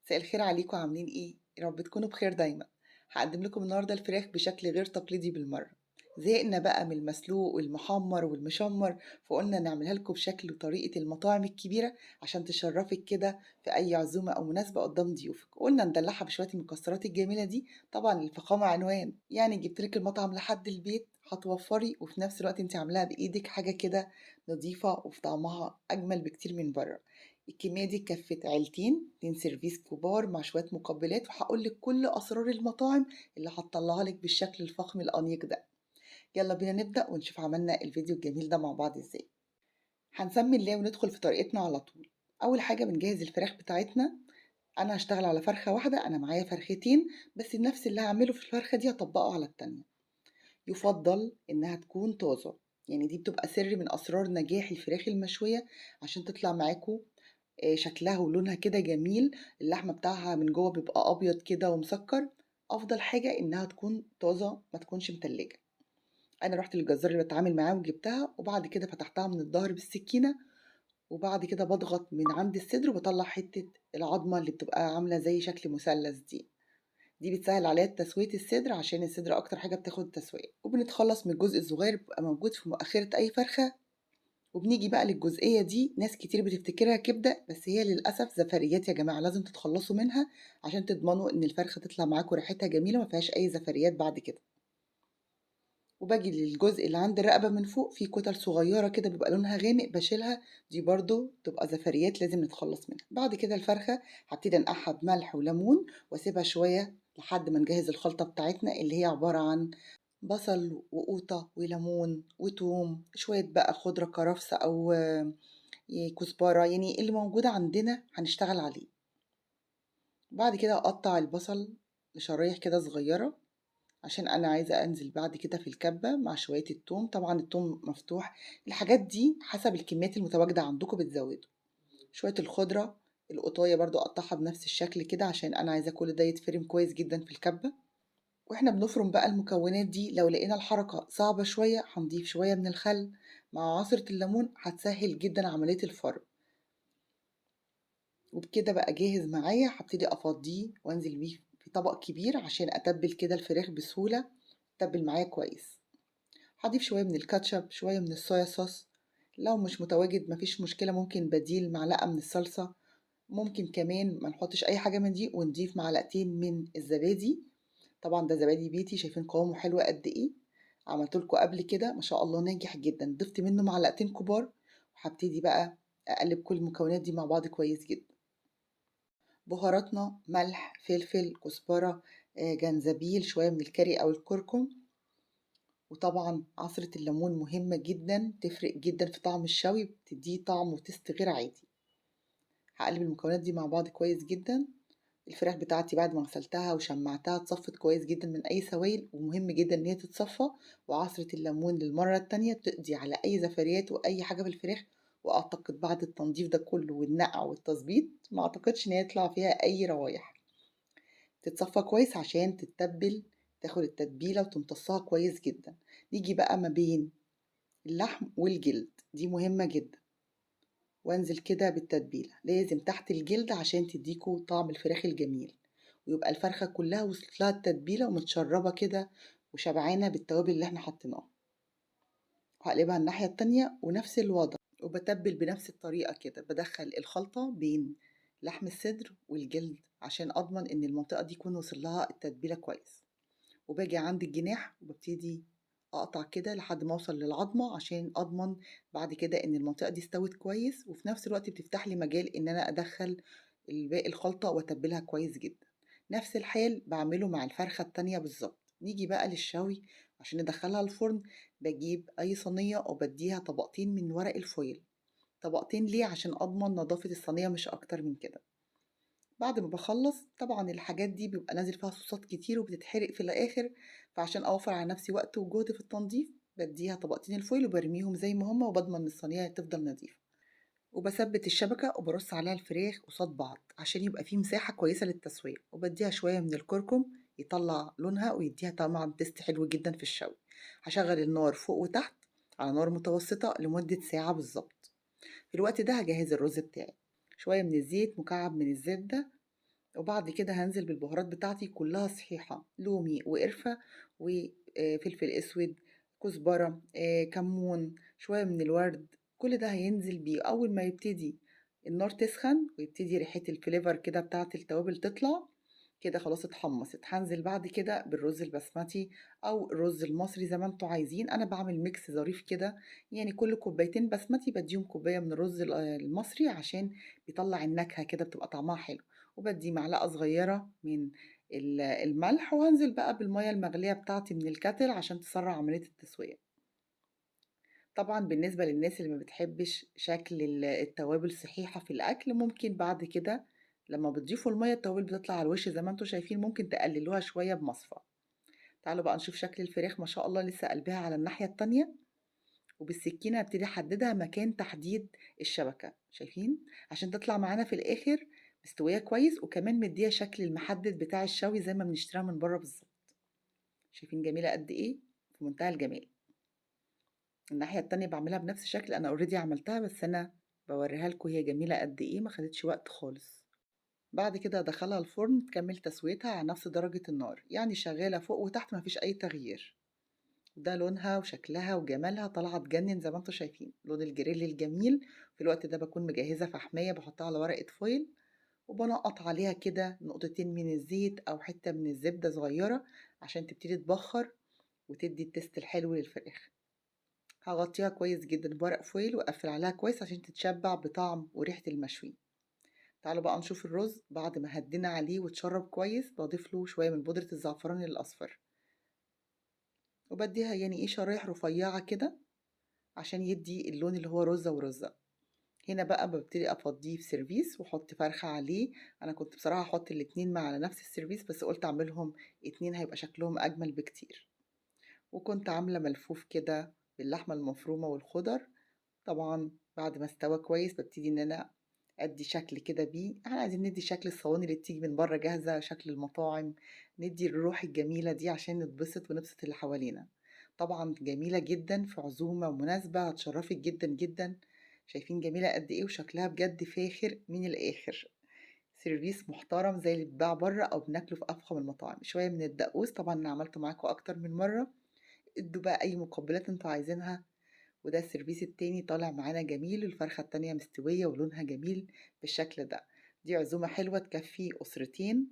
مساء الخير عليكم، عاملين ايه؟ يا رب تكونوا بخير دايما. هقدم لكم النهارده الفراخ بشكل غير تقليدي بالمرة. زهقنا بقى من المسلوق والمحمر والمشمر، فقلنا نعملها لكم بشكل وطريقه المطاعم الكبيرة عشان تشرفك كده في اي عزومة او مناسبة قدام ضيوفك. قلنا ندلعها بشوية المكسرات الجميلة دي، طبعا الفخامة عنوان، يعني جبت لك المطعم لحد البيت، هتوفري وفي نفس الوقت انت عاملاها بايدك، حاجة كده نظيفة وفي طعمها اجمل بكتير من بره. الكمية دي كفت عيلتين، 2 service كبار مع شوية مقبلات، وهقول لك كل اسرار المطاعم اللي هتطلعها لك بالشكل الفخم الانيق ده. يلا بينا نبدا ونشوف عملنا الفيديو الجميل ده مع بعض ازاي. هنسمي الله وندخل في طريقتنا على طول. اول حاجة بنجهز الفراخ بتاعتنا. انا هشتغل على فرخة واحدة، انا معايا فرختين بس، نفس اللي هعمله في الفرخه دي هطبقه على التانية. يفضل انها تكون طازة، يعني دي بتبقى سر من اسرار نجاح الفراخ المشويه عشان تطلع معاكم شكلها ولونها كده جميل، اللحمة بتاعها من جوه بيبقى ابيض كده ومسكر. افضل حاجة انها تكون طازة، ما تكونش متلجه. انا رحت للجزار اللي بتعامل معاه وجبتها، وبعد كده فتحتها من الظهر بالسكينة، وبعد كده بضغط من عند الصدر وبطلع حتة العظمة اللي بتبقى عامله زي شكل مثلث دي. دي بتسهل عليا تسويه الصدر عشان الصدر اكتر حاجة بتاخد تسويه. وبنتخلص من الجزء الصغير بيبقى موجود في مؤخره اي فرخة. وبنيجي بقى للجزئيه دي، ناس كتير بتفتكرها كبده، بس هي للاسف زفريات يا جماعة، لازم تتخلصوا منها عشان تضمنوا ان الفرخه تطلع معاكم ريحتها جميلة وما فيهاش اي زفريات بعد كده. وباجي للجزء اللي عند الرقبة من فوق، في كتل صغيرة كده بيبقى لونها غامق بشيلها، دي برضو تبقى زفريات لازم نتخلص منها. بعد كده الفرخه هبتدي انقعها بملح وليمون واسيبها شوية لحد ما نجهز الخلطة بتاعتنا اللي هي عبارة عن بصل وقوطة وليمون وتوم، شوية بقى خضرة كرفسة أو كزبرة، يعني اللي موجودة عندنا هنشتغل عليه. بعد كده أقطع البصل لشرايح كده صغيرة عشان أنا عايزة أنزل بعد كده في الكبة مع شوية التوم. طبعا التوم مفتوح، الحاجات دي حسب الكميات المتواجدة عندكم بتزودوا. شوية الخضرة القطاية برضو أقطعها بنفس الشكل كده عشان أنا عايزة كل ده يتفرم كويس جدا في الكبة. واحنا بنفرم بقى المكونات دي، لو لقينا الحركة صعبة شوية هنضيف شوية من الخل مع عصرة الليمون، هتسهل جدا عملية الفرم. وبكده بقى جاهز معايا. هبتدي افضيه وانزل بيه في طبق كبير عشان اتبل كده الفراخ بسهولة، تتبل معايا كويس. هضيف شوية من الكاتشب، شوية من الصويا صوص، لو مش متواجد مفيش مشكلة ممكن بديل معلقة من الصلصة، ممكن كمان ما نحطش اي حاجة من دي ونضيف معلقتين من الزبادي. طبعا ده زبادي بيتي، شايفين قوامه حلو قد ايه، عملت لكم قبل كده ما شاء الله ناجح جدا. ضفت منه معلقتين كبار، وهبتدي بقى اقلب كل المكونات دي مع بعض كويس جدا. بهاراتنا ملح، فلفل، كزبره، جنزبيل، شوية من الكاري او الكركم، وطبعا عصره الليمون مهمة جدا، تفرق جدا في طعم الشوي، بتديه طعم وتست غير عادي. هقلب المكونات دي مع بعض كويس جدا. الفراخ بتاعتي بعد ما غسلتها وشمعتها اتصفت كويس جدا من اي سوائل، ومهم جدا ان هي تتصفى. وعصرة الليمون للمرة التانية بتقضي على اي زفريات واي حاجة في الفراخ. واعتقد بعد التنظيف ده كله والنقع والتظبيط ما اعتقدش ان هي يطلع فيها اي روايح. تتصفى كويس عشان تتبل، تاخد التتبيلة وتمتصها كويس جدا. نيجي بقى ما بين اللحم والجلد، دي مهمة جدا. وانزل كده بالتتبيلة، لازم تحت الجلد عشان تديكوا طعم الفراخ الجميل، ويبقى الفرخة كلها وصلت لها التتبيلة ومتشربة كده وشبعانة بالتوابل اللي احنا حطيناها. هقلبها الناحية التانية ونفس الوضع، وبتبل بنفس الطريقة كده، بدخل الخلطة بين لحم الصدر والجلد عشان اضمن ان المنطقة دي يكون وصل لها التتبيلة كويس. وباجي عند الجناح وببتدي اقطع كده لحد ما اوصل للعظمه عشان اضمن بعد كده ان المنطقة دي استوت كويس، وفي نفس الوقت بتفتح لي مجال ان انا ادخل باقي الخلطة واتبلها كويس جدا. نفس الحال بعمله مع الفرخه التانية بالظبط. نيجي بقى للشوي عشان ندخلها الفرن. بجيب اي صينية وبديها طبقتين من ورق الفويل، طبقتين ليه؟ عشان اضمن نظافة الصينية مش اكتر من كده. بعد ما بخلص طبعا الحاجات دي بيبقى نازل فيها صوصات كتير وبتتحرق في الاخر، فعشان اوفر على نفسي وقت وجهد في التنظيف بديها طبقتين الفويل وبرميهم زي ما هما، وبضمن ان الصينية تفضل نظيفة. وبثبت الشبكة وبرص عليها الفراخ قصاد بعض عشان يبقى فيه مساحة كويسة للتسويه، وبديها شوية من الكركم يطلع لونها ويديها طعم taste حلو جدا في الشوي. هشغل النار فوق وتحت على نار متوسطه لمدة ساعة بالظبط. في الوقت ده هجهز الرز بتاعي، شوية من الزيت، مكعب من الزبدة، وبعد كده هانزل بالبهارات بتاعتي كلها صحيحة، لومي وقرفة وفلفل أسود، كزبرة، كمون، شوية من الورد، كل ده هينزل بيه. أول ما يبتدي النار تسخن ويبتدي ريحة ال flavor كده بتاعة التوابل تطلع كده، خلاص اتحمصت. هنزل بعد كده بالرز البسمتي أو الرز المصري زي ما انتوا عايزين. أنا بعمل mix ظريف كده، يعني كل كوبايتين بسمتي بديهم كوباية من الرز المصري عشان بيطلع النكهة كده، بتبقى طعمها حلو. وبدي معلقة صغيرة من الملح، وهنزل بقى بالمية المغلية بتاعتي من الكتل عشان تسرع عملية التسوية. طبعا بالنسبة للناس اللي ما بتحبش شكل التوابل صحيحة في الأكل، ممكن بعد كده لما بتضيفوا المية التوابل بتطلع على الوش زي ما انتوا شايفين، ممكن تقللوها شوية بمصفى. تعالوا بقى نشوف شكل الفراخ، ما شاء الله لسه قلبها على الناحية التانية، وبالسكينة هبتدي احددها مكان تحديد الشبكة، شايفين؟ عشان تطلع معانا في الآخر مستوية كويس، وكمان مدية شكل المحدد بتاع الشوي زي ما بنشتريها من بره بالظبط. شايفين جميلة قد ايه؟ في منتهى الجمال. الناحية التانية بعملها بنفس الشكل، أنا اوريدي عملتها بس أنا بوريها لكم هي جميلة قد ايه، ما خدتش وقت خالص. بعد كده أدخلها الفرن تكمل تسويتها على نفس درجة النار، يعني شغالة فوق وتحت ما فيش أي تغيير. ده لونها وشكلها وجمالها طالعة تجنن زي ما انتم شايفين، لون الجريل الجميل. في الوقت ده بكون مجهزة فحمية بحطها على ورقة فويل، وبنقط عليها كده نقطتين من الزيت أو حتة من الزبدة صغيرة عشان تبتدي تبخر وتدي ال taste الحلو للفراخ. هغطيها كويس جدا بورق foil واقفل عليها كويس عشان تتشبع بطعم وريحة المشوي. تعالوا بقى نشوف الرز بعد ما هدينا عليه واتشرب كويس. بضيف له شوية من بودرة الزعفران الأصفر، وبديها يعني ايه شرايح رفيعة كده عشان يدي اللون اللي هو رزة ورزة. هنا بقى ببتدي افضيه في service واحط فرخة عليه. انا كنت بصراحة احط الاتنين مع على نفس ال service، بس قلت اعملهم اتنين هيبقى شكلهم اجمل بكتير. وكنت عاملة ملفوف كده باللحمة المفرومة والخضر. طبعا بعد ما استوى كويس ببتدي ان انا ادي شكل كده بيه. احنا عايزين ندي شكل الصواني اللي بتيجي من بره جاهزة، شكل المطاعم، ندي الروح الجميلة دي عشان نتبسط ونبسط اللي حوالينا. طبعا جميلة جدا في عزومة ومناسبة، هتشرفك جدا جدا. شايفين جميلة قد ايه وشكلها بجد فاخر من الاخر. service محترم زي اللي بيتباع بره او بناكله في افخم المطاعم. شوية من الدقوس، طبعا انا عملته معاكم اكتر من مرة. ادوا بقى اي مقبلات انتوا عايزينها. وده ال service التاني طالع معانا جميل، والفرخة التانية مستوية ولونها جميل بالشكل ده. دي عزومة حلوة تكفي أسرتين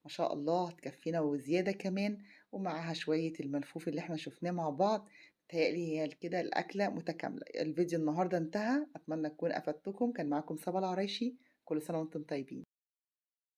ما شاء الله، هتكفينا وزيادة كمان، ومعاها شوية الملفوف اللي احنا شفناه مع بعض. متهيألي هي كده الأكلة متكاملة. الفيديو النهاردة انتهى، أتمنى أكون أفدتكم. كان معاكم صبا العرايشي، كل سنة وانتم طيبين.